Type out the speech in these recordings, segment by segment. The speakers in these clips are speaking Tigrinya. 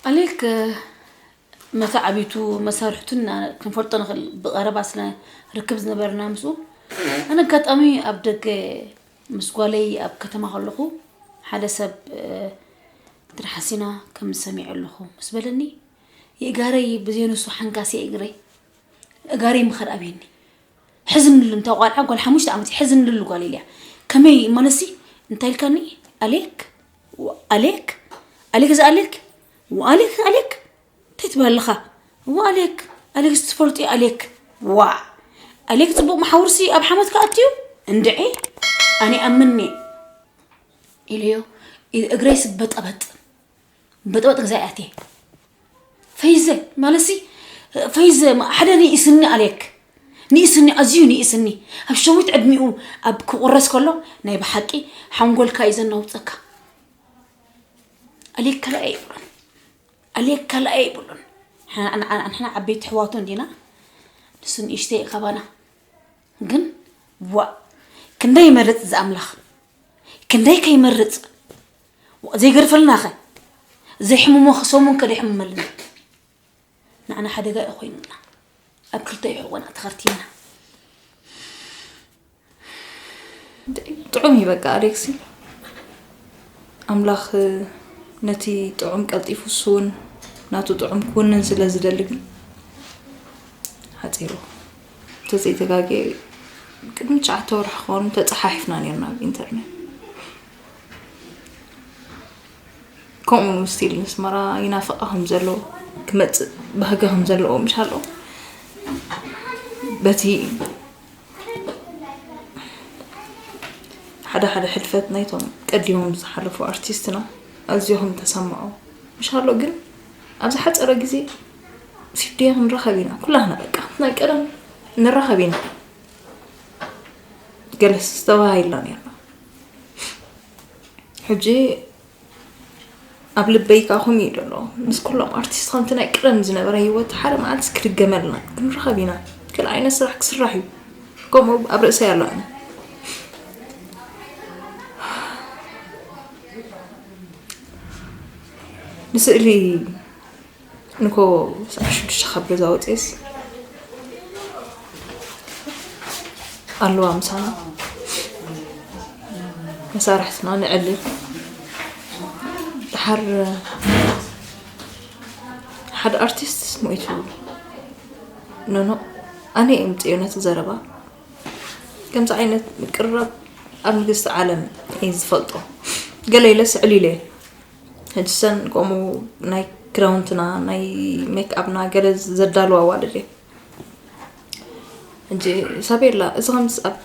ኣሌክ መተዓቢቱ መሳርሕቱን ክንፈልጦ ንኽእል ብቐረባ ስለ ርክብ ዝነበርና ምስኡ። ኣነ ኣጋጣሚ ኣብ ደገ ምስ ጓለይ ኣብ ከተማ ከለኹ ሓደ ሰብ ትርሓሲና ከም ሰሚዐ ኣለኹ ምስ በለኒ፣ የእጋረይ ብዘየነሱ ሓንካሴ እግረይ እጋረይ ምኸድ ኣብየኒ። ሕዝንሉ እንተ ቋልዓ ጓል ሓሙሽተ ዓመት ሕዝንሉ ጓል ኢልያ። ከመይ ማለሲ እንታይ ኢልካኒ? ኣሌክ ኣሌክ ኣሌክ እዚ ኣሌክ ኣሌክ ኣሌክ እንታይ ትበሃል ኣለኻ? ዋ ኣሌክ ኣሌክ ትፈልጡ ኣሌክ ዋ ኣሌክ ጽቡቕ መሓውርሲ ኣብ ሓመት ከኣትዩ እንድዒ ኣነ ኣምኒ ኢለዮ። እግረይ ስበጠበጥ በጥበጥ ግዛይ ኣትየ። ፈይዘ ማለሲ ፈይዘ ሓደ ንእስኒ ኣሌክ ንእስኒ ኣዝዩ ንእስኒ ኣብ ሸዊት ዕድሚኡ ኣብ ክቁረስ ከሎ ናይ ብሓቂ ሓንጎልካ እዩ ዘናውፀካ። ኣሌክ ከላእ ኣይብሉን። ኣሌክ ከላእ ኣይብሉን። ንሕና ዓበይቲ ሕዋቱ እንዲና ንሱ ንእሽተይ ካባና። ግን ዋ ክንደይ ይመርጽ ዝኣምላኽ ክንደይ ከይመርጽ ዘይገርፈልና ኸ ዘይሕምሞ ሰሙን ከ ዘይሕምመልና ንዓና ሓደጋ እዩ ኮይኑና ኣብ ክልተ ይሕቆና ተኸርቲና። ጥዑም እዩ በቃ ኣሌክሲ። ኣምላኽ ነቲ ጥዑም ቀልጢፉ ስውን ናቱ ጥዑም ክውንን ስለ ዝደሊ ግን ሓፂሩ ተዘይተጋጌ ቅድሚ ትሽዓተ ወርሒ ክኸውን ተፀሓሒፍና ነርና ኣብ ኢንተርኔት። ከምኡ ስቲል ንስመራ ይናፍቃ ከም ዘሎ ክመፅእ ባህጊ ከም ዘለዎ ምሻሎ በቲ ሓደ ሓደ ሕልፈት ናይቶም ቀዲሞም ዝሓለፉ ኣርቲስትና ኣዝዮ ከም ተሰምዖ ምሻሎ ግን ኣብ ዝሓፀረ ግዜ ሲድዮ ክንራኸብ ኢና ኩላህና በቃ ናይ ቀደም ንራኸብ ኢና ገለስ ዝተባሃይልና ነርና ሕጂ ኣብ ልበይ ከዓ ከምኡ እዩ ዘሎ ምስ ኩሎም ኣርቲስት ከምቲ ናይ ቀደም ዝነበረ ህይወት ሓደ መዓልትስ ክድገመልና ክንረኸብ ኢና ካልእ ዓይነት ስራሕ ክስራሕ እዩ ከምኡ ኣብ ርእሰይ ኣሎ ኣነ ንስእሊ ንኮ ሰዓት ሽዱሽተ ካብ ገዛ ወፅኤስ ኣለዋ ምሳና መሳርሕትና ንዕልል ድሓር ሓደ ኣርቲስት ሞይቱ ኖኖ ኣነ እምፅዮ ነቲ ዘረባ ከምዚ ዓይነት ምቅርራብ ኣብ ንግስቲ ዓለም እየ ዝፈልጦ ገለ ኢለ ስዕል ኢለ ሕጂ ሰን ከምኡ ናይ ክዳውንትና ናይ ሜክኣፕና ገለ ዘዳልዋ ኣዋልድ እየ ሕጂ ሳቤላ እዚ ከምዚ ኣብ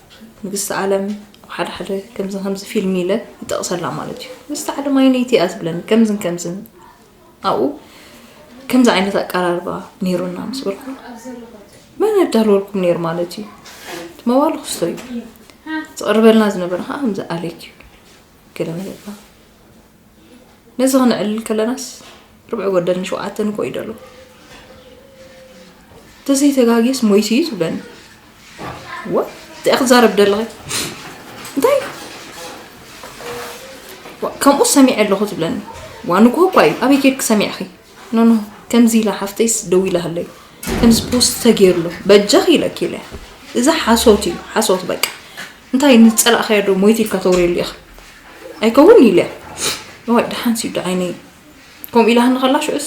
ንግስቲ ዓለም ኣብ ሓደ ሓደ ከምዚ ከምዚ ፊልም ኢለ ይጠቕሰላ ማለት እዩ ንግስቲ ዓለም ኣይነይቲ እያ ትብለኒ ከምዝን ከምዝን ኣብኡ ከምዚ ዓይነት ኣቀራርባ ነይሩና ምስ በልኩ መን ኣዳልወልኩም ነይሩ ማለት እዩ እቲ መዋሉ ክስቶ እዩ ዝቕርበልና ዝነበረ ከዓ ከምዚ ኣሌክ እዩ ገለ መለና ነዚ ክንዕልል ከለናስ ርብዒ ጎደል ንሸውዓተ ንኮ እዩ ደሎ ተዘይተጋግየስ ሞይቱ እዩ ትብለኒ ወ እንታይ ክዛረብ ደለኺ እንታይ ከምኡ ሰሚዐ ኣለኹ ትብለኒ ዋ ንግሆ እኳ እዩ ኣበይ ኬድክ ሰሚዕኺ ኖኖ ከምዚ ኢላ ሓፍተይስ ደው ኢላ ሃለይ ከምዚ ፖስት ተገይርሉ በጃኺ ኢለኪ ኢለ እዛ ሓሶት እዩ ሓሶት በቃ እንታይ ንዝፀላእኻዮ ዶ ሞይት ኢልካ ተውርየሉ ኢኻ ኣይከውን ኢለ እዋይ ደሓን ሲዱ ዓይነይ ከምኡ ኢላሃኒ ከላ ሽዑስ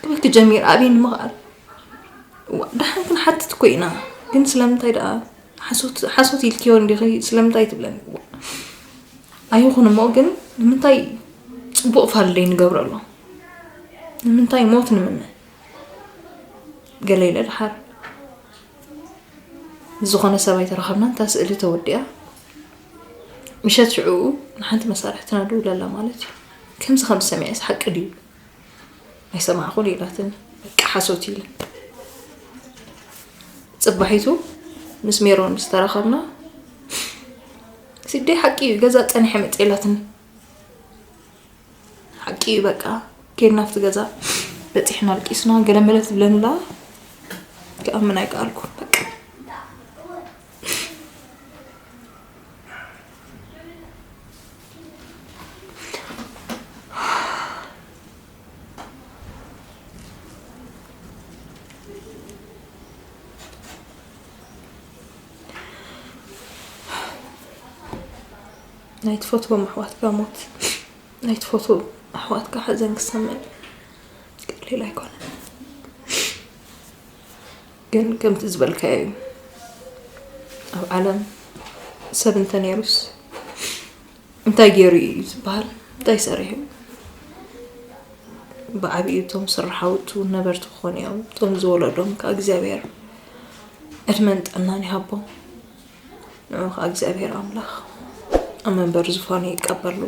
ክብል ክጀሚር ኣብይ ንምኽኣል ደሓን ክንሓትት እኮ ኢና ግን ስለምንታይ ደኣ ሓሶት ኢልክዮ እንዲኺ ስለምንታይ ትብለኒ ኣይኹን እሞ ግን ንምንታይ ፅቡቕ ፋልደይ ንገብረሉ ንምንታይ ሞት ንምነ ገለ ኢለ ደሓር ምስ ዝኾነ ሰብ ኣይተራኸብናን እታ ስእሊ ተወዲኣ ምሸት ሽዑኡ ንሓንቲ መሳርሕትና ደውለላ ማለት እዩ ከምዚ ከም ዝሰሚዐስ ሓቂ ድዩ ኣይሰማዕኹን ኢላትኒ በቃ ሓሶት ኢለ ፅባሒቱ ምስ ሜሮን ዝተራኸብና ሲደይ ሓቂ እዩ ገዛ ፀኒሐ መፀ ኢላትኒ ሓቂ እዩ በቃ ኬድና ኣብቲ ገዛ በፂሕና ኣልቂስና ገለመለ ትብለንላ ክኣምን ኣይከኣልኩ በቃ ናይ ትፈትዎም ኣሕዋትካ ሞት፣ ናይ ትፈትዎም ኣሕዋትካ ሓዘን ክሰምዕ ቀሊል ኣይኮነን። ግን ከምቲ ዝበልካዮ እዩ። ኣብ ዓለም ሰብ እንተ ነይሩስ እንታይ ገይሩ እዩ ዝበሃል? እንታይ ሰሪሑ? ብዓቢኡ እቶም ስርሓውቱ ነበርቲ ክኾኑ እዮም። እቶም ዝወለዶም ከኣ እግዚኣብሔር ዕድመን ጥዕናን ይሃቦም። ንዑ ከኣ እግዚኣብሔር ኣምላኽ ኣብ መንበሪ ዝፋኑ ይቀበሉ።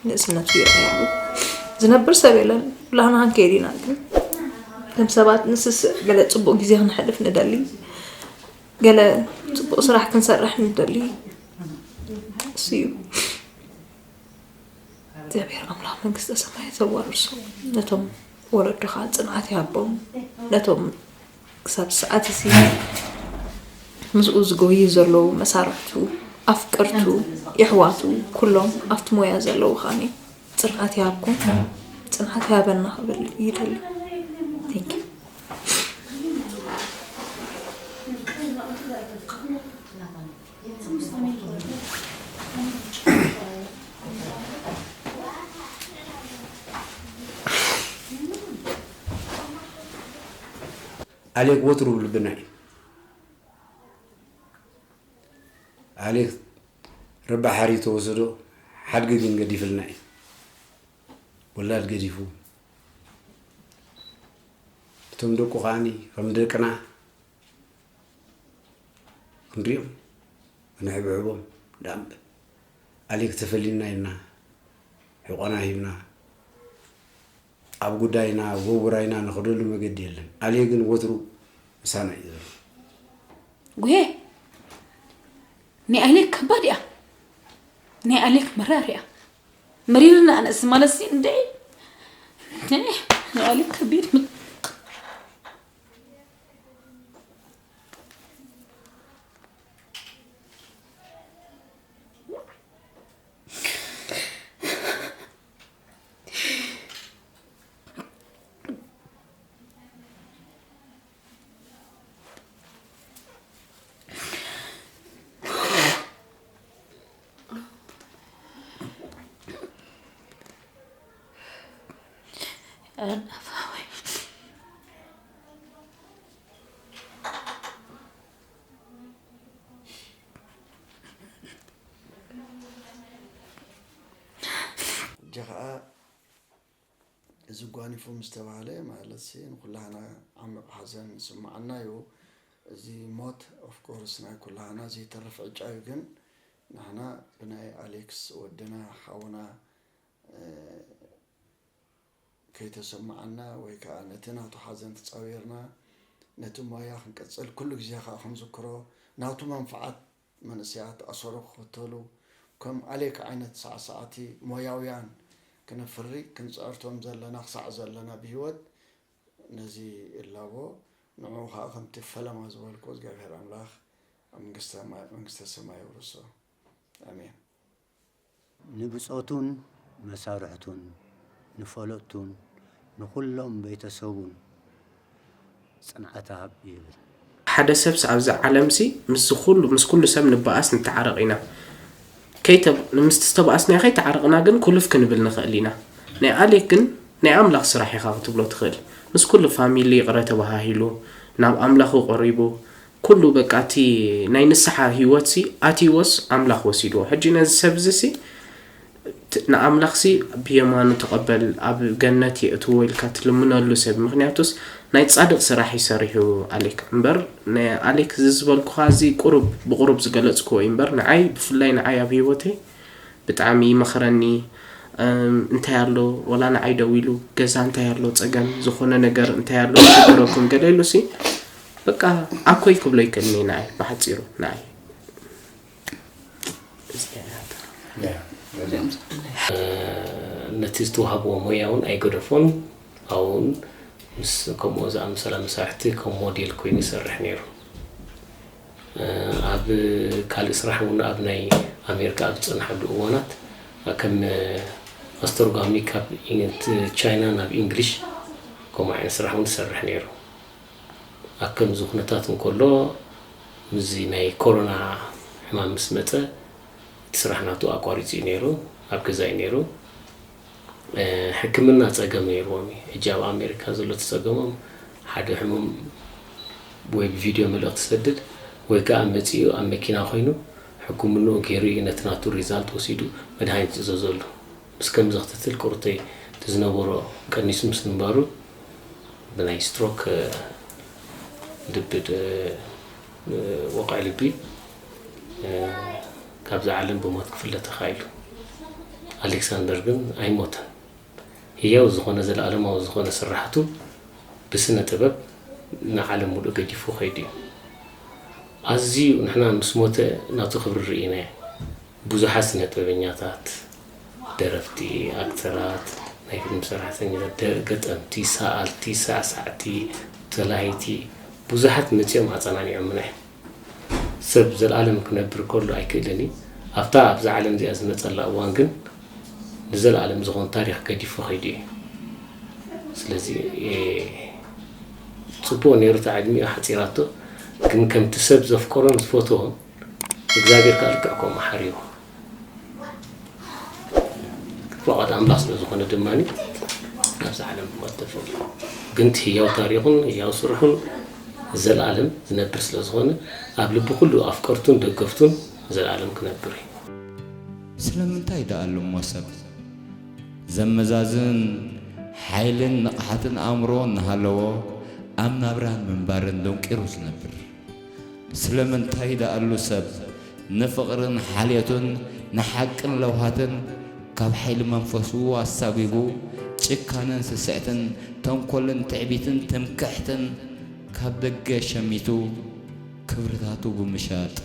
ንእስነቱ ይርኣየሉ። ዝነብር ሰብ የለን። ኩላህና ክንከይድ ኢና። ግን ከም ሰባት ንስስዕ፣ ገለ ጽቡቕ ግዜ ክነሕልፍ ንደሊ፣ ገለ ጽቡቕ ስራሕ ክንሰርሕ ንደሊ። እሱ እዩ። እግዚኣብሔር ኣምላኽ መንግስተ ሰማይ ተዋርሶ። ነቶም ወለዶ ከዓ ጽንዓት ይሃቦም። ነቶም ክሳብ ሰዓት እዚ ምስኡ ዝጎዩ ዘለዉ መሳርሕቱ፣ ኣፍቀርቱ፣ የሕዋቱ፣ ኩሎም ኣብቲ ሞያ ዘለዉ ከዓኒ ጽንዓት ይሃብኩም፣ ጽንዓት ይሃበና ክብል ይደሊ። Thank you። ኣሌክ ወትሩ ልብና እዩ። ኣሌክ ረባሕ ሓሪ ተወሰዶ ሓድጊ ግን ገዲፍልና እዩ። ወላድ ገዲፉ እቶም ደቁ ከዓኒ ከም ደቅና ክንሪኦም ክንሕብሕቦም ደኣ እምበር ኣሌክ ተፈሊና ኢልና ሕቆና ሂብና ኣብ ጉዳይና ወውራይና ንኸደሉ መገዲ የለን። ኣሌ ግን ወትሩ ምሳና እዩ ዘሎ። ጉሄ ናይ ኣሌክ ከባድ እያ። ናይ ኣሌክ መራር እያ። መሪርና ኣነስ ማለት ሲ እንደ ናይ ኣሌክ ከቢድ ሕጂ ኸዓ እዚ ጓኒፉ ምስ ተባህለ ማለት ሲ ንኩላህና ዓሚቕ ሓዘን ይስምዓና እዩ። እዚ ሞት of course ናይ ኩላህና ዘይተርፍ ዕጫ እዩ፣ ግን ንሕና ብናይ ኣሌክስ ወድና ሓውና ከይተሰምዓና ወይ ከዓ ነቲ ናቱ ሓዘን ተፃዊርና ነቲ ሞያ ክንቅፅል ኩሉ ግዜ ከዓ ክንዝክሮ ናቱ መንፍዓት መንእሰያት ኣሰሩ ክኽተሉ ከም ኣሌክ ዓይነት ሳዕሳዕቲ ሞያውያን ክነፍሪ ክንፅዕርቶም ዘለና ክሳዕ ዘለና ብህይወት ነዚ ይላቦ። ንዕኡ ከዓ ከምቲ ፈለማ ዝበልኩ እግዚኣብሔር ኣምላኽ ኣብ መንግስተ ሰማይ የውርሶ። ኣሜን። ንብጾቱን መሳርሕቱን ንፈለጥቱን ንኹሎም ቤተሰቡን ጽንዓት ሃብ ይብል። ሓደ ሰብስ ኣብዛ ዓለምሲ ምስዚ ኩሉ ምስ ኩሉ ሰብ ንበኣስ ንተዓረቕ ኢና። ከይተ ምስ ዝተባኣስናዮ ከይተዓረቕና ግን ኩልፍ ክንብል ንኽእል ኢና። ናይ ኣሌክ ግን ናይ ኣምላኽ ስራሕ ኢኻ ክትብሎ ትኽእል። ምስ ኩሉ ፋሚሊ ይቕረ ተባሃሂሉ ናብ ኣምላኹ ቀሪቡ ኩሉ በቃ እቲ ናይ ንስሓ ህይወትሲ ኣትይዎስ ኣምላኽ ወሲድዎ። ሕጂ ነዚ ሰብዚ ሲ ንኣምላኽሲ ብየማኑ ተቐበል ኣብ ገነት የእትዎ ኢልካ ትልምነሉ ሰብ። ምኽንያቱስ ናይ ጻድቕ ስራሕ እዩ ሰሪሑ ኣሌክ። እምበር ኣሌክ እዚ ዝበልኩኻ እዚ ቁሩብ ብቑሩብ ዝገለጽክዎ እዩ እምበር ንዓይ ብፍላይ ንዓይ ኣብ ህይወተይ ብጣዕሚ ይመኽረኒ። እንታይ ኣሎ ወላ ንዓይ ደዊሉ ገዛ እንታይ ኣሎ ጸገም ዝኾነ ነገር እንታይ ኣሎ ይሽግረኩም ገለ ኢሉሲ በቃ ኣኮይ ክብሎ ይክእልኒ ንዓይ ብሓጺሩ ንዓይ። ነቲ ዝተዋህብዎ ሞያ እውን ኣይገደፎን። ኣብኡ እውን ምስ ከምኡ ዝኣመሰላ መሳርሕቲ ከም ሞዴል ኮይኑ ይሰርሕ ነይሩ። ኣብ ካልእ ስራሕ እውን ኣብ ናይ ኣሜሪካ ኣብ ዝጸንሓሉ እዋናት ከም ኣስተርጓሚ ካብ ቻይና ናብ ኢንግሊሽ ከምኡ ዓይነት ስራሕ እውን ይሰርሕ ነይሩ። ኣብ ከምዚ ኩነታት እንከሎ ምስዚ ናይ ኮሮና ሕማም ምስ መጸ እቲ ስራሕ ናቱ ኣቋሪጹ እዩ ነይሩ፣ ኣብ ገዛ እዩ ነይሩ። ሕክምና ጸገም ነይርዎም እዩ። ሕጂ ኣብ ኣሜሪካ ዘሎ እቲ ጸገሞም፣ ሓደ ሕሙም ወይ ብቪድዮ መልእኽቲ ሰድድ ወይ ከኣ መጺኡ ኣብ መኪና ኮይኑ ሕክምንኡ ገይሩ እዩ ነቲ ናቱ ሪዛልት ወሲዱ መድሃኒት ዝእዘዘሉ። ምስ ከምዚ ክትትል ቁርተይ እቲ ዝነበሮ ቀኒሱ ምስ ምንባሩ ብናይ ስትሮክ ልቢ ወቕዒ ልቢ ካብዛ ዓለም ብሞት ክፍለ ተኻኢሉ። ኣሌክሳንደር ግን ኣይሞተን። ህያው ዝኾነ ዘለኣለማዊ ዝኾነ ስራሕቱ ብስነ ጥበብ ንዓለም ሙሉእ ገዲፉ ከይዱ እዩ። ኣዝዩ ንሕና ምስ ሞተ ናቱ ክብሪ ርኢናዮ። ብዙሓት ስነ ጥበበኛታት፣ ደረፍቲ፣ ኣክተራት፣ ናይ ፊልም ሰራሕተኛታት፣ ደ- ገጠምቲ፣ ሰኣልቲ፣ ሳዕሳዕቲ፣ ተላሃይቲ ብዙሓት መጺኦም ኣጸናኒዖምና እዮም። ሰብ ዘለኣለም ክነብር ከሎ ኣይክእልን እዩ። ኣብታ ኣብዛ ዓለም እዚኣ ዝመጸላ እዋን ግን ንዘለኣለም ዝኾን ታሪኽ ገዲፉ ከይዱ እዩ። ስለዚ ጽቡቕ ነይሩ፣ እታ ዕድሚኡ ሓጺራቶ፣ ግን ከምቲ ሰብ ዘፍቀሮን ዝፈትዎን እግዚኣብሔር ከዓ ልክዕ ከምኡ ሓሪዎ። ፈቓድ ኣምላኽ ስለ ዝኾነ ድማ ኣብዚ ዓለም ብሞት ተፈልዩ፣ ግን እቲ ህያው ታሪኹን ህያው ስርሑን ዘለኣለም ዝነብር ስለ ዝኾነ ኣብ ልቢ ኩሉ ኣፍቀርቱን ደገፍቱን ዘለኣለም ክነብር እዩ። ስለምንታይ ደኣ ኣሎ እሞ ሰብ ዘመዛዝን ሓይልን ንቕሓትን ኣእምሮ እናሃለዎ ኣብ ናብራን ምንባርን ደንቂሩ ዝነብር? ስለምንታይ ደኣሉ ሰብ ንፍቕርን ሓልዮትን ንሓቅን ለውሃትን ካብ ሓይሊ መንፈሱ ኣሳጒጉ ጭካነን ስስዕትን ተንኮልን ትዕቢትን ትምክሕትን ካብ ደገ ሸሚቱ ክብርታቱ ብምሻጥ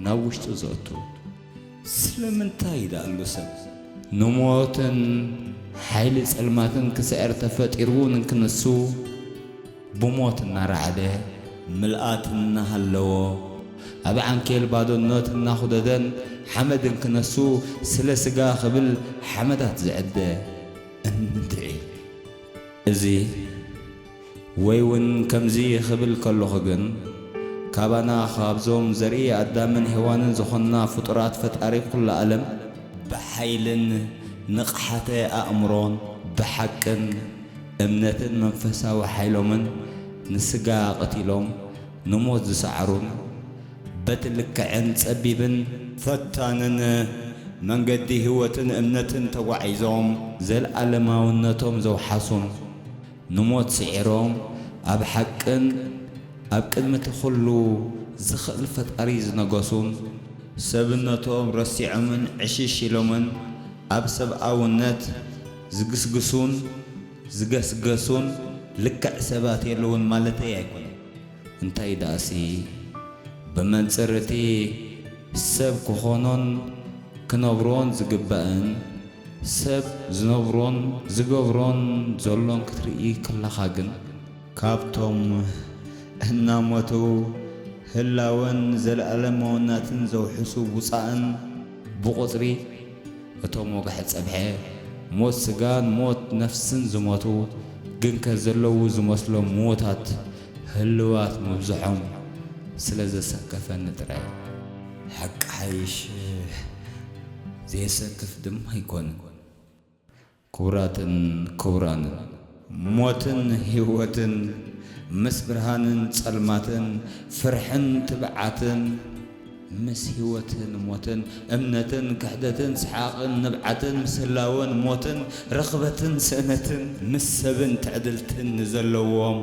ናብ ውሽጡ ዘእቱ? ስለምንታይ ደኣሉ ሰብ ንሞትን ሓይሊ ጸልማትን ክስዕር ተፈጢሩ ንክንሱ ብሞት እናረዓደ ምልኣት እናሃለዎ ኣብ ዓንኬል ባዶነት እናኹደደን ሓመድ እንክነሱ ስለ ስጋ ክብል ሓመዳት ዝዕደ እንድዒ። እዚ ወይ እውን ከምዚ ክብል ከለኹ ግን ካባና ካብዞም ዘርኢ ኣዳምን ሄዋንን ዝኾንና ፍጡራት ፈጣሪ ኩሉ ኣለም ብሓይልን ንቕሓተ ኣእምሮን ብሓቅን እምነትን መንፈሳዊ ሓይሎምን ንስጋ ቀቲሎም ንሞት ዝሰዓሩን በቲ ልክዕን ጸቢብን ፈታንን መንገዲ ህይወትን እምነትን ተጓዒዞም ዘልኣለማውነቶም ዘውሓሱን ንሞት ስዒሮም ኣብ ሓቅን ኣብ ቅድሚ እቲ ኩሉ ዝኽእል ፈጣሪ ዝነገሱን ሰብነቶም ረሲዖምን ዕሽሽ ኢሎምን ኣብ ሰብኣውነት ዝግስግሱን ዝገስገሱን ልክዕ ሰባት የለውን ማለተይ ኣይኮነን። እንታይ ደኣሲ ብመንጽር እቲ ሰብ ክኾኖን ክነግሮን ዝግባእን ሰብ ዝነግሮን ዝገብሮን ዘሎን ክትርኢ ከለኻ ግን ካብቶም እናሞቱ ህላወን ዘለኣለማውነትን ዘውሕሱ ውጻእን ብቑጽሪ እቶም ወግሐ ጸብሐ ሞት ስጋን ሞት ነፍስን ዝሞቱ ግንከ ዘለዉ ዝመስሎም ምዉታት ህልዋት ምብዝሖም ስለ ዘሰከፈኒ ጥራይ። ሓቂ ሓይሽ ዘየሰክፍ ድማ ኣይኮንን። ክቡራትን ክቡራንን፣ ሞትን ህይወትን፣ ምስ ብርሃንን ጸልማትን፣ ፍርሕን ትብዓትን፣ ምስ ህይወትን ሞትን፣ እምነትን ክሕደትን፣ ሰሓቕን ንብዓትን፣ ምስ ህላወን ሞትን፣ ርኽበትን ስእነትን፣ ምስ ሰብን ትዕድልትን ንዘለዎም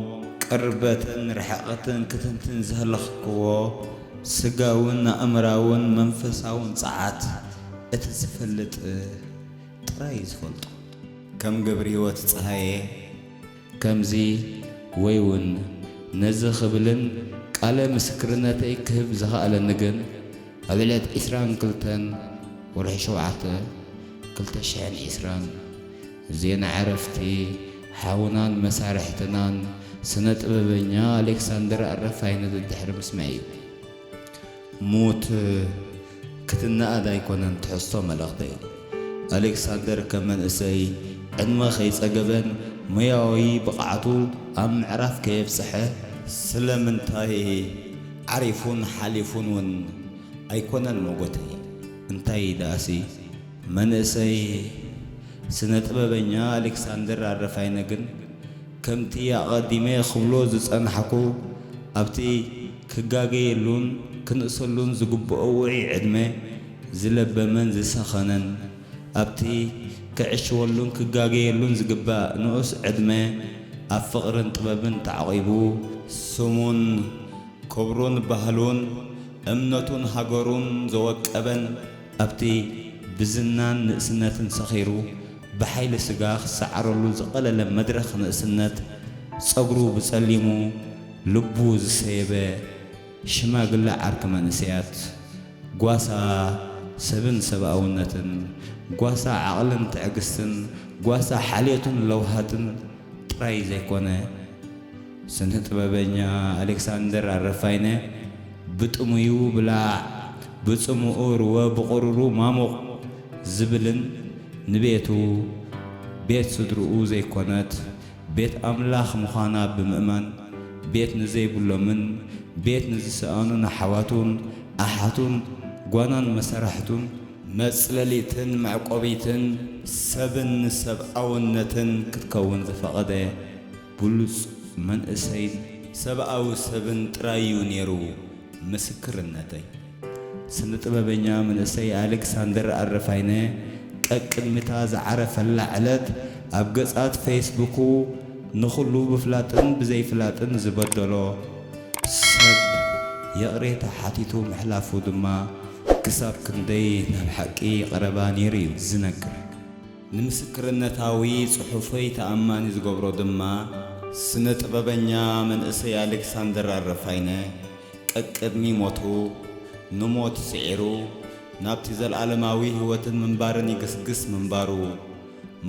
ቅርበትን ርሕቐትን ክትንትን ዘህለኽክዎ ስጋውን ኣእምራውን መንፈሳውን ጸዓት እቲ ዝፈልጥ ጥራይ እዩ ዝፈልጦ። ከም ገብረህይወት ጸሃየ። ከምዚ ወይ እውን ነዚ ክብልን ቃለ ምስክርነተይ ክህብ ዝኸኣለኒ ግን ኣብ ዕለት ዕስራን ክልተን ወርሒ ሸውዓተ ክልተ ሽሕን ዕስራን ዜና ዕረፍቲ ሓውናን መሳርሕትናን ስነ ጥበበኛ ኣሌክሳንደር ኣረፋይነ ደድሕሪ ምስማዕ እዩ። ሙት ክትነኣድ ኣይኮነን ትሕዝቶ መልእኽተይ። ኣሌክሳንደር ከም መንእሰይ ዕድመ ከይጸገበን ሞያዊ ብቕዓቱ ኣብ ምዕራፍ ከየብጽሐ፣ ስለምንታይ ዓሪፉን ሓሊፉን እውን ኣይኮነን ሞጎተይ። እንታይ ደኣሲ መንእሰይ ስነ ጥበበኛ ኣሌክሳንደር ኣረፋይነ ግን ከምቲ ኣቐዲመ ክብሎ ዝጸናሕኩ ኣብቲ ክጋገየሉን ክንእሰሉን ዝግብኦ ውዑይ ዕድመ ዝለበመን ዝሰኸነን ኣብቲ ክዕሽወሉን ክጋገየሉን ዝግባእ ንኡስ ዕድመ ኣብ ፍቕርን ጥበብን ተዓቒቡ ስሙን ክብሩን ባህሉን እምነቱን ሃገሩን ዘወቀበን ኣብቲ ብዝናን ንእስነትን ሰኺሩ ብሓይሊ ስጋ ክሰዓረሉ ዝቐለለ መድረኽ ንእስነት ጸጉሩ ብጸሊሙ ልቡ ዝሰየበ ሽማግለ ዓርኪ መንእሰያት ጓሳ ሰብን ሰብኣውነትን ጓሳ ዓቕልን ትዕግስትን ጓሳ ሓልዮትን ለውሃትን ጥራይ ዘይኮነ ስነ ጥበበኛ ኣሌክሳንደር ኣረፋይነ ብጥሙዩ ብላዕ ብጽምኡ ርወ ብቑሩሩ ማሙቕ ዝብልን ንቤቱ ቤት ስድርኡ ዘይኮነት ቤት ኣምላኽ ምዃና ብምእማን ቤት ንዘይብሎምን ቤት ንዝሰኣኑን ኣሓዋቱን ኣሓቱን ጓናን መሳርሕቱን መጽለሊትን መዕቆቢትን ሰብን ሰብኣውነትን ክትከውን ዝፈቐደ ብሉጽ መንእሰይን ሰብኣዊ ሰብን ጥራይ እዩ ነይሩ ምስክርነተይ። ስነ ጥበበኛ መንእሰይ ኣሌክሳንደር ኣረፋይነ ቀቅድሚታ ዝዓረፈላ ዕለት ኣብ ገጻት ፌስቡኩ ንኹሉ ብፍላጥን ብዘይፍላጥን ዝበደሎ ሰብ ይቕሬታ ሓቲቱ ምሕላፉ ድማ ክሳብ ክንደይ ናብ ሓቂ ቀረባ ነይሩ እዩ ዝነግር። ንምስክርነታዊ ጽሑፈይ ተኣማኒ ዝገብሮ ድማ ስነ ጥበበኛ መንእሰይ ኣሌክሳንደር ኣረፋይነ ቀቅድሚ ሞቱ ንሞት ስዒሩ ናብቲ ዘለኣለማዊ ህይወትን ምንባርን ይግስግስ ምንባሩ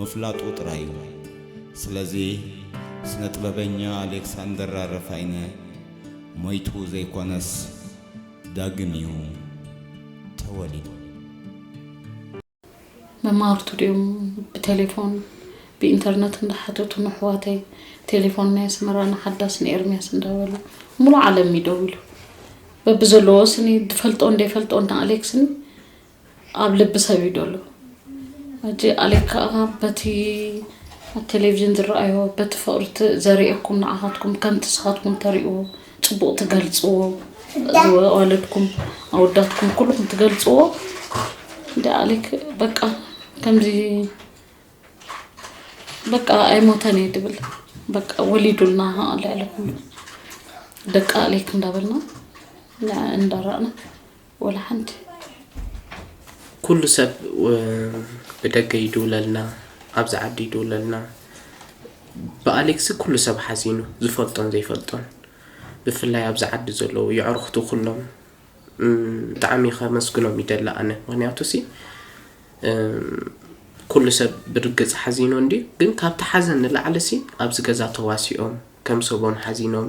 ምፍላጡ ጥራይ እዩ። ስለዚ ስነ ጥበበኛ ኣሌክሳንደር ኣረፋይነ ሞይቱ ዘይኮነስ ዳግም እዩ ተወሊዱ። መማህርቱ ድዮም ብቴሌፎን ብኢንተርነት እንዳሓተቱ ንሕዋተይ ቴሌፎን ናይ ኣስመራ ንሓዳስ ንኤርሚያስ እንዳበሉ ሙሉእ ዓለም ይደውሉ በብዘለዎ ስኒ ዝፈልጦ እንደይፈልጦ ንኣሌክስኒ ኣብ ልቢ ሰብ እዩ ደሎ ሕጂ ኣሌክ ከዓ በቲ ኣብ ቴሌቪዥን ዝረኣዮ በቲ ፍቅሪ ዘርእየኩም ንዓኻትኩም ከምቲ ስኻትኩም ተርእይዎ ፅቡቅ ትገልፅዎ ኣዋልድኩም ኣወዳትኩም ኩልኩም ትገልፅዎ እንደ ኣሌክ በቃ ከምዚ በቃ ኣይሞተን እየ ድብል በቃ ወሊዱልና ልዕሊ ኩሉ ደቂ ኣሌክ እንዳበልና እንዳራእና ወላ ሓንቲ ኩሉ ሰብ ብደገ ይድውለልና ኣብዚ ዓዲ ይድውለልና ብኣሌክስ ኩሉ ሰብ ሓዚኑ ዝፈልጦን ዘይፈልጦን ብፍላይ ኣብዚ ዓዲ ዘለዉ የዕሩኽቱ ኩሎም ብጣዕሚ ከመስግኖም ይደሊ ኣነ ምክንያቱ ሲ ኩሉ ሰብ ብርግፅ ሓዚኑ እንድዩ ግን ካብቲ ሓዘን ንላዕሊ ሲ ኣብዚ ገዛ ተዋሲኦም ከም ሰቦም ሓዚኖም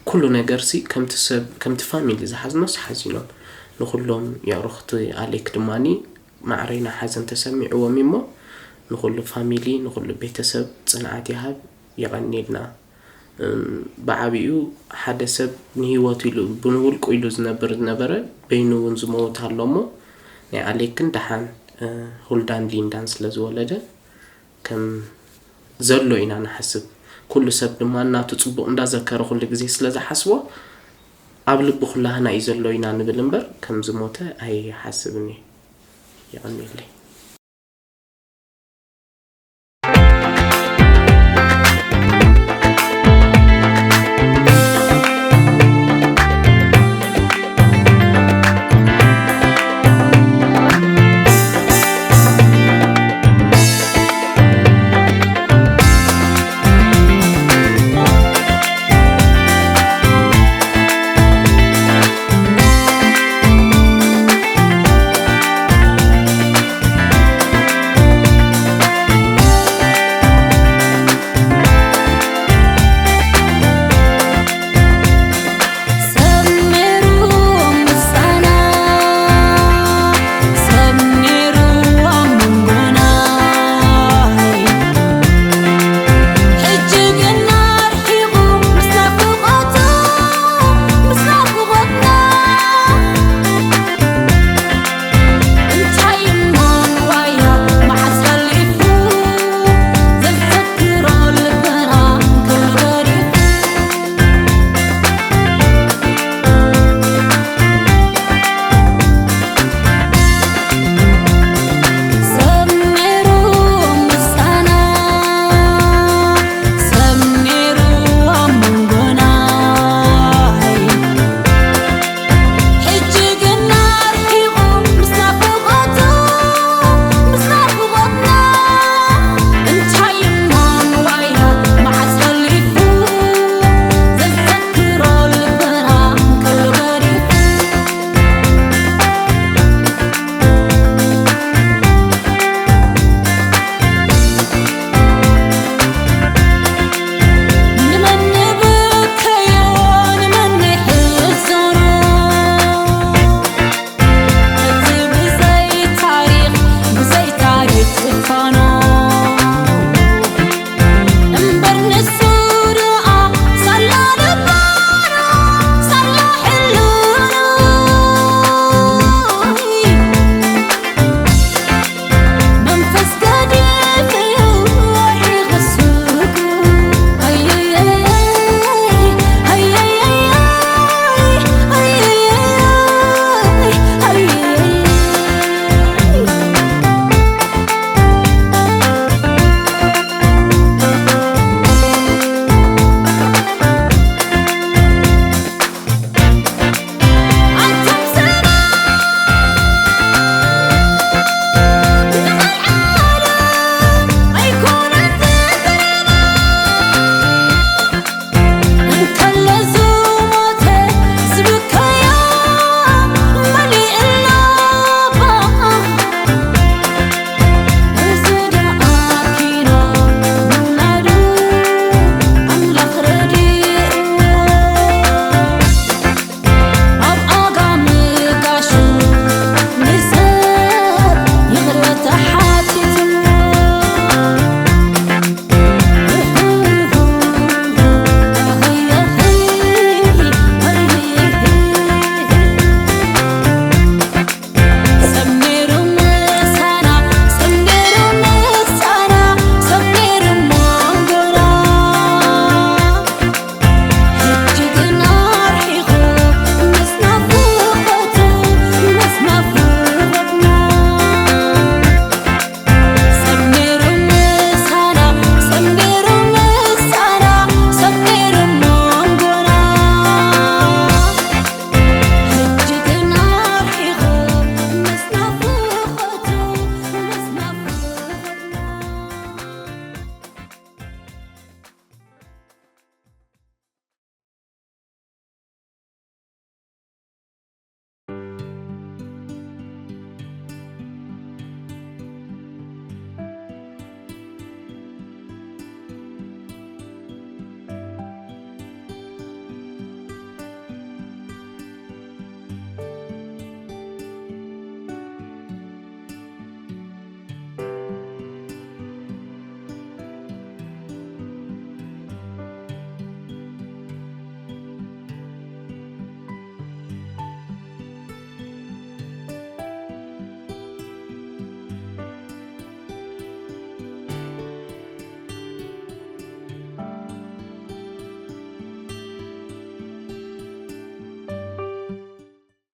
ኩሉ ነገር ሲ ከምቲ ሰብ ከምቲ ፋሚሊ ዝሓዝኖስ ሓዚኖም ንኩሎም የዕሩኽቲ ኣሌክ ድማኒ ማዕረይና ሓዘን ተሰሚዕዎም እሞ ንኩሉ ፋሚሊ ንኩሉ ቤተሰብ ፅንዓት ይሃብ የቐንየልና ብዓብኡ ሓደ ሰብ ንሂወቱ ኢሉ ብንውልቁ ኢሉ ዝነብር ዝነበረ በይኑ እውን ዝመውት ኣሎ እሞ ናይ ኣሌክን ደሓን ሁልዳን ሊንዳን ስለ ዝወለደ ከም ዘሎ ኢና ንሓስብ ኩሉ ሰብ ድማ እናቱ ፅቡቅ እንዳዘከረ ኩሉ ግዜ ስለ ዝሓስቦ ኣብ ልቢ ኩላህና እዩ ዘሎ ኢና ንብል እምበር ከም ዝሞተ ኣይሓስብን እየ የቐንየለይ